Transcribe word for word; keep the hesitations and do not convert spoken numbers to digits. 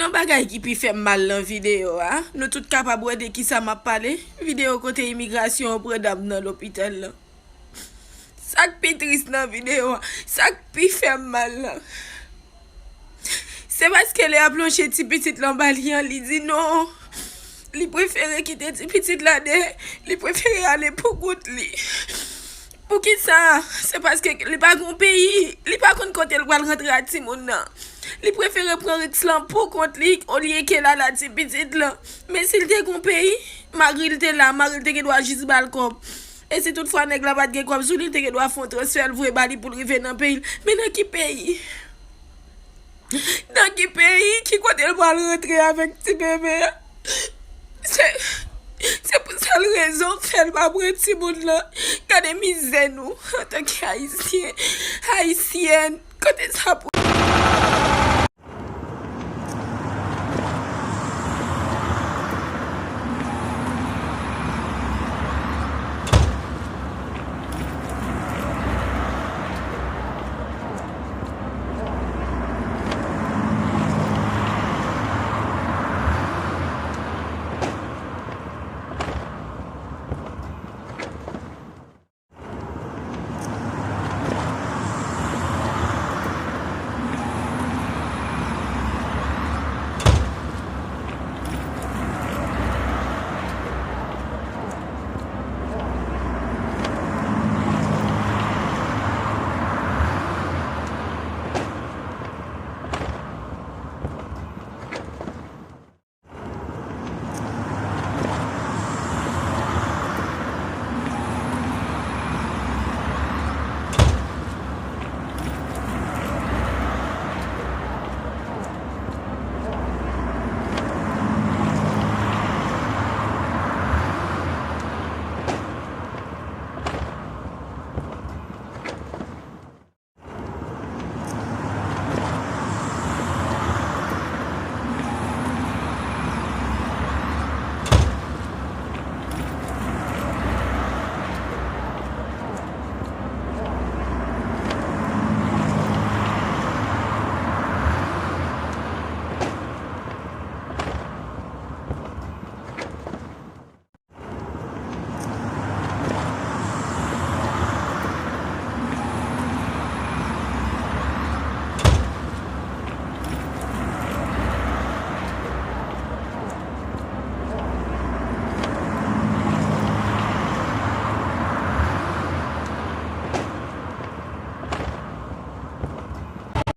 Yon bagay ki pi fè m mal nan videyo a, nou tout kapab wè de kisa m ap pale, videyo kote imigrasyon an pran dam nan lopital lan. Sa k pi tris nan videyo a, sa k pi fè m mal lan, se paske lè y ap lonje ti pitit lan ba li an, li di non. Li prefere kite ti pitit la dèyè, li prefere ale pou kont li. Poukisa? Se paske li pa gon peyi, li pa konn kote l pral rantre ak timoun nan. Li prefere pran riks lan pou kont li, olye ke l al a ti pitit lan. Men si l te gon peyi, mari l te la, mari l te gen dwa jis ba l kòb. E si toutfwa nèg la pa t gen kòb sou li, li te gen dwa fè yon transfè l voye ba li pou l rive nan peyi l. Men nan ki peyi? Nan ki peyi? Ki kote l pral rantre avèk ti bebe a? Se, se pou sèl rezon fè l pa pran timoun lan. Gade mizè nou antanke Ayisyen, Ayisyèn. Kote sa pou